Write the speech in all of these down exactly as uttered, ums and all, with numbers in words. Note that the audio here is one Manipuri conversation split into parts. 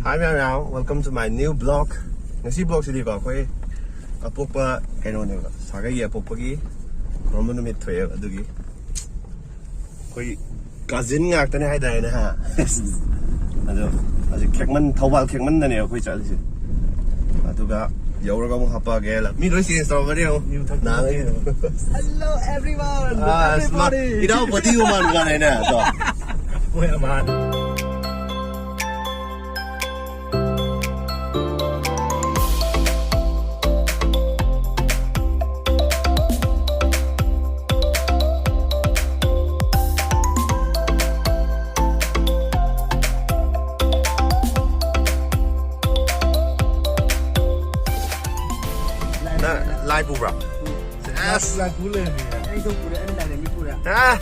Hi ꯃꯌꯥꯝ ꯃꯌꯥꯝ, welcome to my new vlog. ꯉꯁꯤ vlogꯁꯤꯗꯤꯀꯣ, ꯑꯩꯈꯣꯏ ꯑꯄꯣꯛꯄ ꯀꯩꯅꯣꯅꯦꯕ, ꯁꯥꯒꯩꯒꯤ ꯑꯄꯣꯛꯄꯒꯤ ꯈꯨꯔꯝꯕ ꯅꯨꯃꯤꯠ ꯊꯣꯛꯑꯦꯕ, ꯑꯗꯨꯒꯤ ꯑꯩꯈꯣꯏ cousin ꯉꯥꯛꯇꯅꯦ ꯍꯥꯏꯇꯥꯔꯦꯅꯦ ꯍꯥ. ꯑꯗꯣ ꯍꯧꯖꯤꯛ ꯈꯦꯛꯃꯟ, ꯊꯧꯕꯥꯜ ꯈꯦꯛꯃꯟꯗꯅꯦ ꯑꯩꯈꯣꯏ ꯆꯠꯂꯤꯁꯦ. ꯑꯗꯨꯒ ꯌꯧꯔꯒ ꯑꯃꯨꯛ ꯍꯥꯄꯛꯑꯒꯦ꯫ ꯃꯤ ꯂꯣꯏ change ꯇꯧꯔꯝꯃꯅꯤ ꯌꯦꯡꯉꯣ. ꯅꯍꯥꯟꯉꯩꯗꯣ. Hello everyone, ꯑꯁ, ꯃꯥ, everybody. ꯏꯅꯥꯎꯄꯥꯇꯤꯒ ꯃꯥꯟꯕ ꯋꯥꯅꯦꯅꯦ ꯑꯗꯣ. ꯃꯣꯏ ꯑꯃ ꯍꯥꯟꯅ ꯅꯪ ꯂꯥꯏ ꯄꯨꯕ꯭ꯔꯥ? ꯑꯁ꯫ ꯂꯥꯏ ꯄꯨ ꯂꯩꯔꯝꯃꯦ꯫ ꯑꯩꯁꯨ ꯄꯨꯔꯦ, ꯑꯩꯅ ꯂꯥꯏꯔꯦꯝꯕꯤ ꯄꯨꯔꯦ꯫ ꯑ?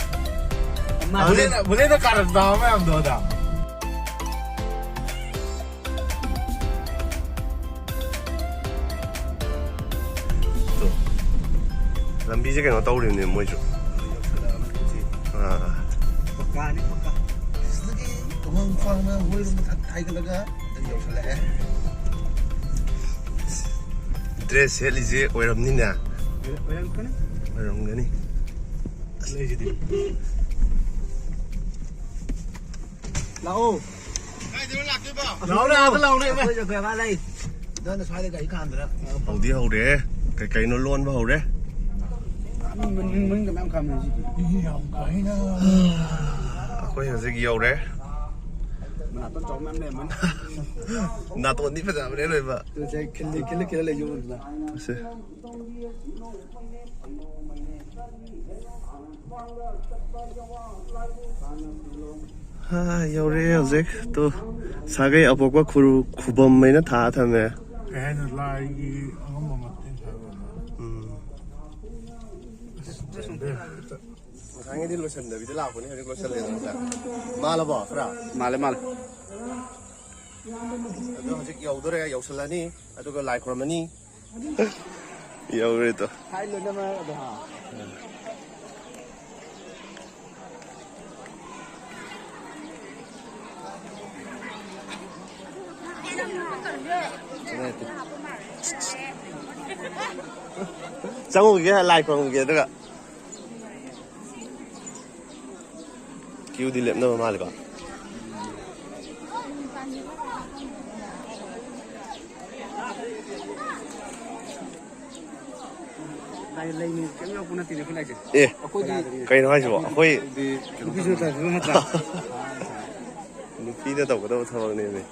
ꯑꯃ ꯕꯨꯂꯦꯠꯅ, ꯕꯨꯂꯦꯠꯅ ꯀꯥꯔꯟ ꯇꯥꯕ ꯃꯌꯥꯝꯗꯣ ꯑꯗ꯫ ꯇꯣ꯫ ꯂꯝꯕꯤꯁꯦ ꯀꯩꯅꯣ ꯇꯧꯔꯤꯕꯅꯦ ꯃꯣꯏꯁꯨ꯫ ꯑꯥ꯫ ꯄꯛꯀꯥꯅꯤ, ꯄꯛꯀꯥ꯫ ꯁꯤꯗꯒꯤ ꯇꯨꯃꯪ ꯐꯥꯅ ꯍꯣꯏꯔꯣꯝꯗ ꯊꯛ ꯍꯥꯏꯒꯠꯂꯒ ꯑꯗꯨꯝ ꯌꯧꯁꯜꯂꯛꯑꯦ꯫ Dress ꯁꯦꯠꯂꯤꯁꯦ ꯑꯣꯏꯔꯝꯅꯤꯅꯦ꯫ ꯑꯣꯏꯔꯝꯒꯅꯤ꯫ ꯑꯣꯏꯔꯝꯒꯅꯤ꯫ ꯂꯩꯁꯤꯗꯤ꯫ ꯂꯥꯛꯑꯣ꯫ ꯀꯥꯏꯗꯅꯣ ꯂꯥꯛꯇꯣꯏꯕ? ꯂꯥꯛꯑꯣꯅꯦ, ꯑꯥꯗ ꯂꯥꯛꯑꯣꯅꯦ, ꯏꯃꯥ꯫ ꯑꯩꯈꯣꯏ ꯖꯒꯥ ꯂꯩ꯫ ꯅꯪꯅ ꯁ꯭ꯋꯥꯏꯗ ꯒꯥꯔꯤ ꯈꯥꯝꯗꯅ꯫ ꯍꯧꯗꯤ ꯍꯧꯔꯦ꯫ ꯀꯩ ꯀꯩꯅꯣ ꯂꯣꯟꯕ ꯍꯧꯔꯦ꯫ ꯃꯤ ꯃꯅꯤꯡ, ꯃꯅꯤꯡꯗ ꯃꯌꯥꯝ ꯈꯥꯝꯃꯦ ꯁꯤꯗꯤ꯫ ꯃꯤ ꯌꯥꯝ ꯀꯥꯏꯅ꯫ ꯑꯩꯈꯣꯏ ꯍꯧꯖꯤꯛ ꯌꯧꯔꯦ꯫ ꯃꯅꯥꯇꯣꯟ ꯆꯥꯎꯕ ꯃꯌꯥꯝ ꯂꯩꯔꯝꯃꯅꯤ꯫ ꯅꯥꯇꯣꯟꯗꯤ ꯐꯖꯕꯅꯦ ꯂꯣꯏꯕ꯫ ꯇꯨ ꯁꯦ ꯈꯤꯜꯂꯤ, ꯈꯤꯜꯂꯤ, ꯈꯤꯜꯂꯤ ꯂꯩ ꯌꯨꯝꯗꯨꯗ꯫ ꯁꯦ꯫ ꯍꯥ, ꯌꯧꯔꯦ ꯍꯧꯖꯤꯛ꯫ ꯇꯨ, ꯁꯥꯒꯩ ꯑꯄꯣꯛꯄ ꯈꯨꯔꯨ-, ꯈꯨꯕꯝ ꯍꯥꯏꯅ ꯊꯥ ꯊꯝꯃꯦ꯫ ꯀꯩ ꯍꯥꯏꯅꯣ, ꯂꯥꯏꯒꯤ ꯑꯉꯝꯕ ꯃꯇꯦꯡ ꯍꯥꯏꯕ ꯑꯃ꯫ ꯎꯝ꯫ ꯉꯁꯥꯏꯉꯩꯗꯤ ꯂꯣꯏꯁꯟꯗꯕꯤꯗ ꯂꯥꯛꯄꯅꯦ, ꯍꯧꯖꯤꯛ ꯂꯣꯏꯁꯜꯂꯦꯗꯅ꯫ ꯃꯥꯜꯂꯕꯣ ꯈꯔ? ꯃꯥꯜꯂꯦ, ꯃꯥꯜꯂꯦ꯫ ꯑꯗꯣ ꯍꯧꯖꯤꯛ ꯌꯧꯗꯣꯔꯦ, ꯌꯧꯁꯜꯂꯅꯤ, ꯑꯗꯨꯒ ꯂꯥꯏ ꯈꯨꯔꯝꯃꯅꯤ꯫ ꯌꯧꯔꯦ ꯇꯣ꯫ ꯍꯥꯏ ꯂꯣꯏꯅꯃꯛ ꯑꯗꯣ ꯍꯥ꯫ ꯆꯪꯉꯨꯈꯤꯒꯦ, ꯂꯥꯏ ꯈꯨꯔꯨꯝꯈꯤꯒꯦ, ꯑꯗꯨꯒ꯫ ꯀ꯭ꯌꯨꯗꯤ ꯂꯦꯞꯅꯕ ꯃꯥꯜꯂꯦꯀꯣ꯫ ꯂꯥꯏ ꯂꯩꯅꯤ ꯀꯩꯝ ꯌꯥꯎꯄ ꯅꯠꯇꯦꯅꯦ ꯑꯩꯈꯣꯏ ꯂꯥꯏꯁꯦ꯫ ꯑꯦ, ꯑꯩꯈꯣꯏꯗꯤ ꯀꯩꯅꯣ ꯍꯥꯏꯁꯤꯕꯣ? ꯑꯩꯈꯣꯏ ꯅꯨꯄꯤꯁꯨ ꯅꯠꯇꯕ ꯅꯠꯇ꯭ꯔꯥ? ꯅꯨꯄꯤꯅ ꯇꯧꯒꯗꯕ ꯊꯕꯛꯅꯦꯃꯤ꯫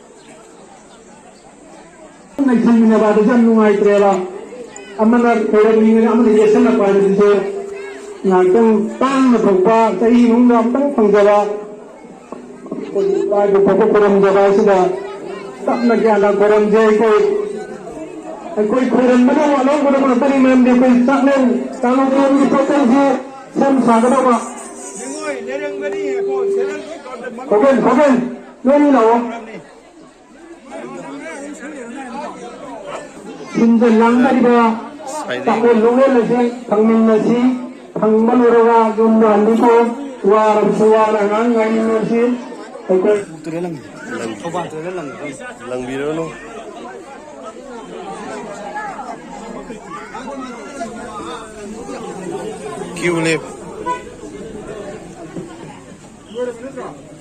ꯂꯩꯁꯟꯃꯤꯟꯅꯕ ꯑꯗꯨꯁꯨ ꯌꯥꯝ ꯅꯨꯡꯉꯥꯏꯇ꯭ꯔꯦꯕ꯫ ꯑꯃꯅ ꯈꯣꯏꯔꯝꯃꯤꯉꯩꯗ ꯑꯃꯅ ꯌꯦꯠꯁꯜꯂꯛꯄ ꯍꯥꯏꯕꯁꯤꯁꯨ ꯉꯥꯏꯍꯥꯛꯇꯪ ꯇꯥꯡꯅ ꯊꯣꯛꯄ, ꯆꯍꯤ ꯃꯅꯨꯡꯗ ꯑꯃꯨꯛꯇꯪ ꯐꯪꯖꯕ, ꯑꯩꯈꯣꯏꯒꯤ ꯏꯄꯥ ꯏꯄꯨ ꯄꯣꯛꯄ ꯈꯣꯏꯔꯝꯖꯕ ꯍꯥꯏꯁꯤꯗ ꯇꯞꯅ ꯒ꯭ꯌꯥꯟ ꯇꯥꯅ ꯈꯣꯏꯔꯝꯁꯦ꯫ ꯑꯩꯈꯣꯏ, ꯑꯩꯈꯣꯏ ꯈꯣꯏꯔꯝꯕꯅ ꯑꯃꯨꯛ ꯑꯅꯧꯕꯗ ꯉꯥꯛꯇꯅꯤ, ꯃꯔꯝꯗꯤ ꯑꯩꯈꯣꯏ ꯆꯥꯛꯂꯦꯟ ꯀꯥꯡꯂꯨꯞꯀꯤ ꯄꯣꯠꯆꯩꯁꯤ ꯁꯦꯝ ꯁꯥꯒꯗꯧꯕ꯫ ꯈꯣꯕꯦꯟ, ꯈꯣꯕꯦꯟ, ꯅꯣꯏꯅꯤ ꯂꯥꯛꯑꯣ꯫ ꯁꯤꯟꯕ ꯂꯥꯡꯅꯔꯤꯕ ꯁꯥꯏꯅꯤꯡ꯫ ꯆꯥꯛꯂꯦꯟ ꯅꯨꯡꯂꯦꯟ ꯑꯁꯤ ꯐꯪꯃꯤꯟꯅꯁꯤ꯫ ꯐꯪꯕ ꯂꯣꯏꯔꯒ ꯌꯨꯝꯗ ꯍꯟꯕꯤꯈꯣ꯫ ꯋꯥꯔꯕꯁꯨ ꯋꯥꯅ ꯑꯉꯥꯡ ꯉꯥꯏꯃꯤꯟꯅꯁꯤ꯫ ꯑꯩꯈꯣꯏ ꯇꯨꯔꯦꯜ ꯂꯪ-, ꯊꯧꯕꯥꯜ ꯇꯨꯔꯦꯜ ꯂꯪ-, ꯂꯪꯕꯤꯔꯨꯔꯅꯨ꯫ ꯀ꯭ꯌꯨ ꯂꯦꯞ꯫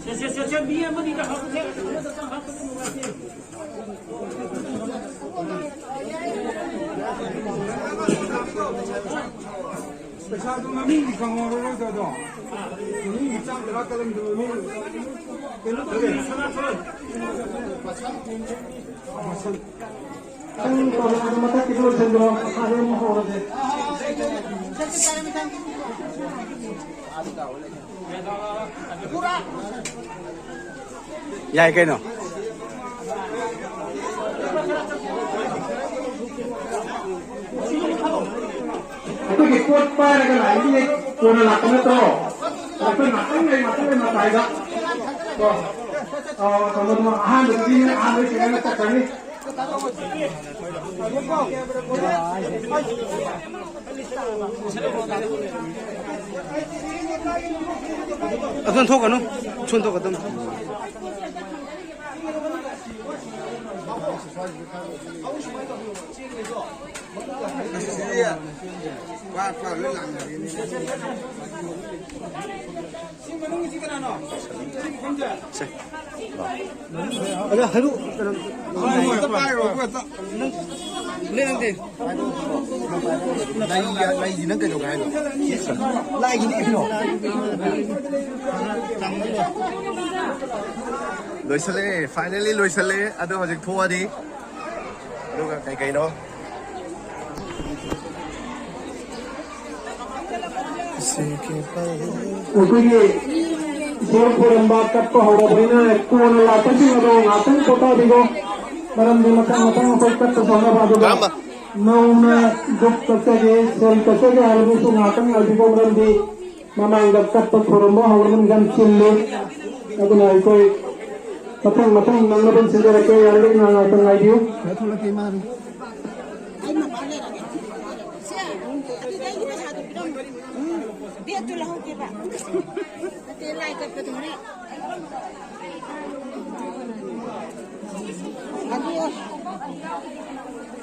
ꯁꯦ, ꯁꯦ, ꯁꯦ, ꯁꯦ, ꯃꯤ ꯑꯃꯅꯤꯗ ꯍꯥꯞꯄꯁꯦ, ꯑꯃꯗꯇꯪ ꯍꯥꯞꯄꯗꯤ ꯅꯨꯡꯉꯥꯏꯇꯦ꯫ ꯄꯩꯁꯥꯗꯨ ꯃꯃꯤꯡꯗꯤ ꯈꯪꯍꯧꯔꯔꯣꯏꯗ ꯑꯗꯣ꯫ ꯃꯃꯤꯡ ꯃꯆꯥ ꯑꯃ ꯂꯥꯛꯀꯗꯕꯗꯣ ꯃꯃꯤꯡ ꯀꯩꯅꯣ ꯇꯧꯋꯦ꯫ ꯃꯁꯟ꯫ ꯅꯪ ꯇꯧꯔꯣ, ꯑꯗꯨ ꯃꯊꯛꯀꯤꯗꯣ ꯂꯣꯏꯁꯟꯈ꯭ꯔꯣ, ꯃꯈꯥꯗ ꯑꯃꯨꯛ ꯍꯧꯔꯁꯦ꯫ ꯌꯥꯏ ꯀꯩꯅꯣ꯫ ꯑꯩꯈꯣꯏꯒꯤ ꯄꯣꯠ ꯄꯥꯏꯔꯒ ꯂꯥꯛꯏꯁꯦ ꯀꯣꯟꯅ ꯂꯥꯛꯄ ꯅꯠꯇ꯭ꯔꯣ? ꯑꯩꯈꯣꯏ ꯉꯥꯛꯇꯪ ꯂꯩ, ꯉꯥꯛꯇꯪ ꯂꯩ ꯃꯇꯥꯏꯗ꯫ ꯀꯣ꯫ ꯑ, ꯀꯩꯅꯣꯗꯣ ꯑꯍꯥꯟꯕꯗꯨꯗꯤ ꯑꯍꯥꯟꯕ ꯆꯦꯟꯅ ꯆꯠꯈ꯭ꯔꯅꯤ꯫ ꯑꯗꯨꯝ ꯊꯣꯛꯀꯅꯨ, ꯁꯣꯟ ꯊꯣꯛꯀꯗꯕꯅꯤ꯫ ꯑꯗ ꯍꯥꯏꯔꯨ ꯀꯩꯅꯣ ꯂꯩꯔꯝꯗꯦ꯫ ꯂꯩꯁꯤ ꯅꯪ ꯀꯩꯗꯧꯒꯦ ꯍꯥꯏꯅꯣ? ꯂꯥꯏꯒꯤꯅꯤ ꯀꯩꯅꯣ꯫ ꯂꯣꯏꯁꯜꯂꯦ, finally ꯂꯣꯏꯁꯜꯂꯦ꯫ ꯑꯗꯣ ꯍꯧꯖꯤꯛ ꯊꯣꯛꯑꯅꯤ꯫ ꯑꯗꯨꯒ ꯀꯩ ꯀꯩꯅꯣ? ꯑꯩꯈꯣꯏꯒꯤ ꯏꯁꯣꯔ ꯈꯣꯏꯔꯝꯕ ꯀꯠꯄ ꯍꯧꯔꯕꯅꯤꯅ ꯀꯣꯟꯅ ꯂꯥꯛꯄꯁꯤꯡ ꯑꯗꯣ ꯉꯥꯛꯇꯪ ꯄꯣꯊꯥꯕꯤꯔꯣ꯫ ꯃꯔꯝꯗꯤ ꯃꯊꯪ ꯃꯊꯪ ꯑꯩꯈꯣꯏ ꯀꯠꯄ ꯍꯧꯅꯕ꯫ ꯑꯗꯨꯒ ꯀꯔꯝꯕ? ꯅꯧꯅ ꯙꯨꯞ ꯀꯠꯆꯒꯦ, ꯁꯦꯜ ꯀꯠꯆꯒꯦ ꯍꯥꯏꯕꯗꯨꯁꯨ ꯉꯥꯛꯇꯪ ꯉꯥꯏꯕꯤꯔꯣ꯫ ꯃꯔꯝꯗꯤ ꯃꯃꯥꯡꯗ ꯀꯠꯄ ꯊꯧꯔꯝꯕ ꯍꯧꯔꯕꯅꯤ, ꯌꯥꯝ ꯆꯤꯜꯂꯤ꯫ ꯑꯗꯨꯅ ꯑꯩꯈꯣꯏ ꯃꯊꯪ ꯃꯊꯪ ꯅꯪꯅꯕ ꯁꯤꯟꯖꯔꯛꯀꯦ꯫ ꯌꯥꯔꯤꯕ ꯉꯥꯏꯍꯥꯛ ꯉꯥꯛꯇꯪ ꯉꯥꯏꯕꯤꯌꯨ꯫ ꯕꯦꯒꯇꯨ ꯂꯧꯍꯧꯒꯦꯕ꯫ ꯅꯠꯇꯦ, ꯂꯥꯏ ꯀꯠꯄꯗꯨꯅꯦ꯫ ꯑꯗꯨ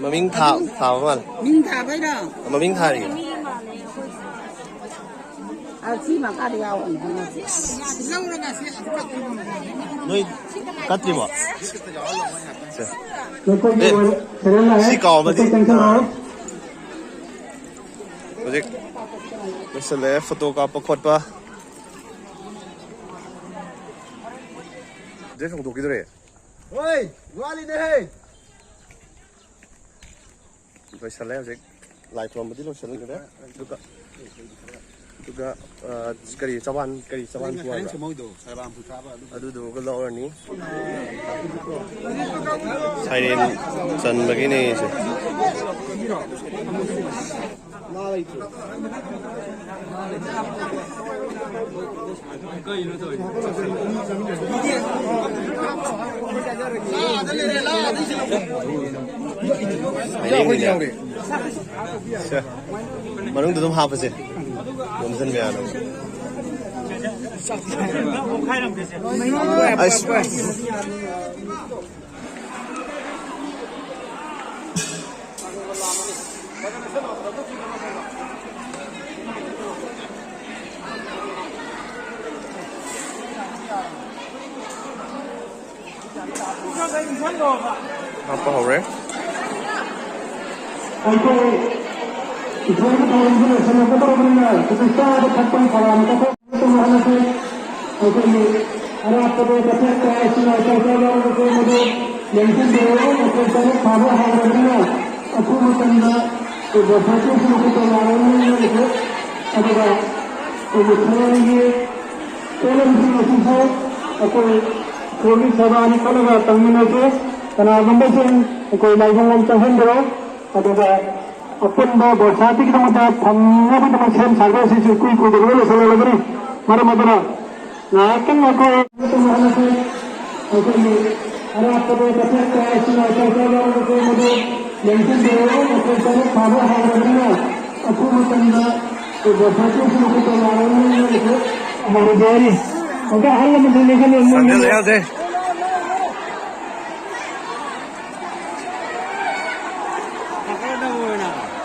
ꯃꯃꯤꯡ ꯊꯥ-, ꯊꯥꯕ ꯃꯥꯜꯂꯦ꯫ ꯃꯤꯡ ꯊꯥꯕꯩꯔꯣ? ꯃꯃꯤꯡ ꯊꯥꯔꯤ꯫ ꯑ, ꯁꯤ ꯃꯈꯥꯗ ꯌꯥꯎꯕꯅꯦ꯫ ꯅꯣꯏ ꯀꯠꯇ꯭ꯔꯤꯕꯣ? ꯁꯦ꯫ ꯑꯦ, ꯁꯤ ꯀꯥꯎ ꯑꯃꯗꯤ꯫ ꯍꯧꯖꯤꯛ ꯂꯣꯏꯁꯤꯜꯂꯦ ꯐꯣꯇꯣ ꯀꯥꯞꯄ ꯈꯣꯠꯄ꯫ ꯗ꯭ꯔꯦꯁ ꯍꯣꯡꯗꯣꯛꯈꯤꯗꯣꯔꯦ꯫ ꯍꯣꯏ, ꯋꯥꯠꯂꯤꯅꯦꯍꯦ꯫ ꯂꯣꯏꯁꯜꯂꯦ ꯍꯧꯖꯤꯛ꯫ ꯂꯥꯏ ꯈꯨꯔꯨꯝꯕꯗꯤ ꯂꯣꯏꯁꯤꯟꯈ꯭ꯔꯦ꯫ ꯑꯗꯨꯒ, ꯑꯗꯨꯒ, ꯑ, ꯀꯔꯤ ꯆꯕꯥꯟ, ꯀꯔꯤ ꯆꯕꯥꯟ ꯄꯨ ꯍꯥꯏꯕ꯭ꯔꯥ? ꯑꯗꯨꯗꯨꯒ ꯂꯧꯔꯅꯤ꯫ ꯁꯥꯏꯔꯦꯟ ꯆꯟꯕꯒꯤꯅꯦ ꯁꯦ꯫ ꯁꯦ, ꯃꯅꯨꯡꯗ ꯑꯗꯨꯝ ꯍꯥꯞꯄꯁꯦ꯫ ꯌꯣꯝꯁꯤꯟꯕ ꯌꯥꯅꯕ꯫ ꯑꯁ꯫ ꯍꯥꯞꯄ ꯍꯧꯔꯦ꯫ ꯑꯩꯈꯣꯏ ꯏꯁꯣꯔꯒꯤ ꯊꯧꯔꯝꯁꯤ ꯂꯣꯏꯁꯤꯜꯂꯛꯀꯗꯧꯔꯕꯅꯤꯅ ꯍꯧꯖꯤꯛ ꯆꯥꯕ ꯊꯛꯄꯒꯤ ꯊꯧꯔꯥꯡ ꯆꯠꯊꯣꯛ ꯇꯧꯍꯜꯂꯁꯤ꯫ ꯑꯩꯈꯣꯏꯒꯤ ꯑꯔꯥꯞꯄꯗ ꯆꯠꯊꯣꯛꯄ ꯑꯁꯤꯅ ꯆꯥꯛ ꯆꯥꯕ ꯑꯃꯁꯨ ꯃꯗꯨ ꯌꯦꯡꯁꯤꯟꯕꯤꯔꯛꯎ꯫ ꯑꯩꯈꯣꯏ ꯇꯔꯦꯠ ꯐꯥꯕ ꯍꯧꯔꯕꯅꯤꯅ ꯑꯊꯨꯕ ꯃꯇꯝꯗ ꯑꯩꯈꯣꯏ ꯕꯣꯁꯥꯏꯇꯤꯁꯤꯡ ꯑꯩꯈꯣꯏ ꯇꯧ ꯌꯥꯔꯕꯅꯤꯅ ꯑꯗꯨꯒ ꯑꯩꯈꯣꯏꯒꯤ ꯊꯧꯔꯝꯒꯤ ꯄꯣꯠꯂꯝꯁꯤꯡ ꯑꯁꯤꯁꯨ ꯑꯩꯈꯣꯏ ꯁ꯭ꯀꯨꯜꯒꯤ ꯁꯦꯕꯥꯅꯤ ꯈꯜꯂꯒ ꯇꯧꯃꯤꯟꯅꯁꯤ꯫ ꯀꯅꯥꯒꯨꯝꯕꯁꯤꯡ ꯑꯩꯈꯣꯏ ꯂꯥꯏꯕꯨꯡ ꯂꯣꯝ ꯆꯪꯍꯟꯕꯤꯔꯣ꯫ ꯑꯗꯨꯒ ꯑꯄꯨꯟꯕ ꯕꯣꯔꯁꯥꯠꯀꯤꯗꯃꯛꯇ ꯐꯪꯅꯕꯒꯤꯗꯃꯛ ꯁꯦꯝ ꯁꯥꯕ ꯑꯁꯤꯁꯨ ꯏꯀꯨꯏ ꯀꯨꯏꯗꯅ ꯂꯣꯏꯁꯤꯜꯂꯛꯂꯒꯅꯤ꯫ ꯃꯔꯝ ꯑꯗꯨꯅ ꯉꯥꯏꯍꯥꯛꯇꯪ ꯑꯩꯈꯣꯏ ꯑꯩꯈꯣꯏꯒꯤ ꯑꯔꯥꯞꯄꯗ ꯆꯠꯊꯣꯛꯄ ꯑꯁꯤꯅ ꯆꯥꯛ ꯆꯥꯕ ꯑꯃꯁꯨ ꯃꯗꯨ ꯌꯦꯡꯁꯤꯟꯕꯤꯔꯛꯎ꯫ ꯑꯩꯈꯣꯏ ꯇꯔꯦꯠ ꯐꯥꯕ ꯍꯧꯔꯕꯅꯤꯅ ꯑꯊꯨꯕ ꯃꯇꯝꯗ ꯕꯣꯔꯁꯥꯠꯀꯤ ꯑꯁꯤꯅ ꯑꯩꯈꯣꯏ ꯇꯧꯔꯛꯑꯔꯣꯏ꯫ ꯍꯥꯏꯔꯤꯁꯦ ꯑꯃꯨꯛꯀ ꯑꯍꯜ ꯂꯃꯟꯁꯤꯡꯗ ꯈꯜꯂꯣ꯫ ꯁꯥꯟꯅꯖ ꯌꯥꯗꯦ꯫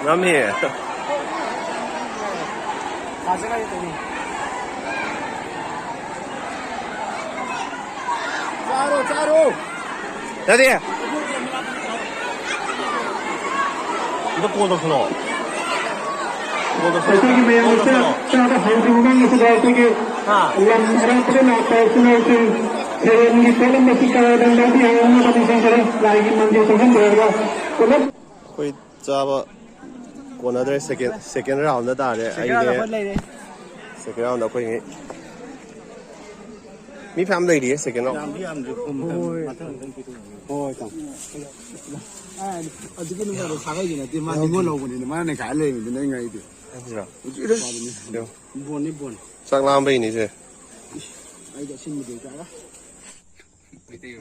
ꯉꯝꯃꯤ꯫ ꯆꯥꯔꯣ, ꯆꯥꯔꯣ꯫ ꯌꯥꯗꯦ꯫ ꯑꯝꯇ call ꯇꯧꯁꯜꯂꯣ꯫ Call ꯇꯧꯁꯜꯂꯣ꯫ ꯑꯩꯈꯣꯏꯒꯤ Call ꯃꯌꯥꯝꯁꯦ ꯇꯧꯁꯜꯂꯣ꯫ ꯆꯥꯕ ꯍꯧꯗ꯭ꯔꯤꯕ ꯃꯃꯥꯡꯗꯁꯨ ꯑꯩꯈꯣꯏꯒꯤ ꯍꯥ? ꯂꯝ ꯑꯔꯥꯞꯄꯗ ꯂꯥꯛꯄ ꯏꯆꯤꯟ ꯏꯅꯥꯎꯁꯤꯡ ꯁꯦꯟꯒꯤ ꯄꯣꯠꯂꯝ ꯑꯁꯤ ꯀꯔꯥꯏꯗ ꯂꯧꯕ ꯌꯥꯏ ꯍꯥꯏꯅ ꯅꯤꯡꯁꯤꯡꯖꯔꯤ꯫ ꯂꯥꯏꯒꯤ ꯃꯟꯗꯤꯔ ꯆꯪꯁꯤꯟꯖꯔꯒ ꯄꯨꯂꯞ ꯑꯩꯈꯣꯏ ꯆꯥꯕ ꯀꯣꯟꯅꯗ꯭ꯔꯦ꯫ Second, second round ꯇꯥꯔꯦ꯫ Second round ꯑꯩꯅꯦ꯫ ꯑꯩꯈꯣꯏ ꯂꯩꯔꯦ꯫ Second round ꯑꯩꯈꯣꯏ ꯃꯤ ꯐꯅꯌꯥꯝ ꯂꯩꯔꯤꯌꯦ second round꯫ ꯌꯥꯝꯗꯤ ꯌꯥꯝꯗ꯭ꯔꯤ꯫ ꯍꯣꯏ ꯍꯣꯏ꯫ ꯑꯗꯨꯒꯤ ꯅꯝꯕꯔꯗꯣ ꯊꯥꯔꯛꯏꯁꯦ ꯅꯠꯇꯦ, ꯃꯥ ꯅꯤꯉꯣꯜ ꯂꯧꯕꯅꯤꯅꯦ, ꯃꯥꯅ ꯅꯩꯈꯥꯏꯔ ꯂꯩꯔꯤꯗꯨꯅ ꯑꯩ ꯉꯥꯏꯗꯦ꯫ ꯕꯣꯟꯅꯤ ꯕꯣꯟ꯫ ꯆꯥꯛ ꯂꯥꯝꯕꯩꯅꯤꯁꯦ꯫ ꯑꯩꯗꯤ ꯑꯁꯤꯟꯕꯗꯤ ꯆꯥꯔ꯫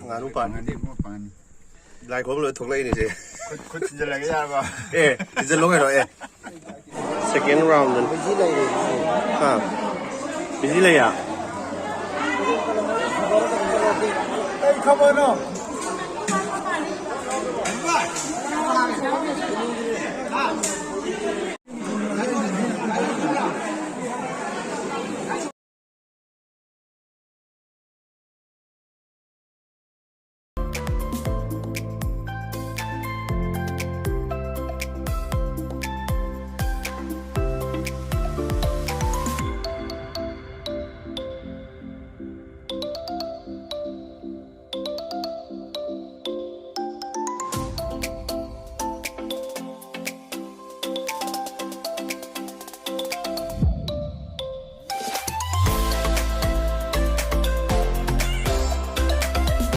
ꯉꯥꯅꯨ ꯄꯥꯟ꯫ ꯂꯥꯏ ꯈꯨꯔꯨꯝ ꯂꯣꯏ ꯊꯣꯛꯂꯛꯏꯅꯤꯁꯦ꯫ ꯈꯨꯠ ꯈꯨꯠ ꯊꯤꯟꯖꯜꯂꯒꯦ ꯌꯥꯔꯕ? ꯑꯦ, ꯊꯤꯟꯖꯜꯂꯣ ꯀꯩꯅꯣ ꯑꯦ꯫ Second round ꯗꯨꯅꯤ꯫ ꯍꯥ? Busy ꯂꯩꯌꯦ? ꯀꯩ ꯈꯕꯔꯅꯣ?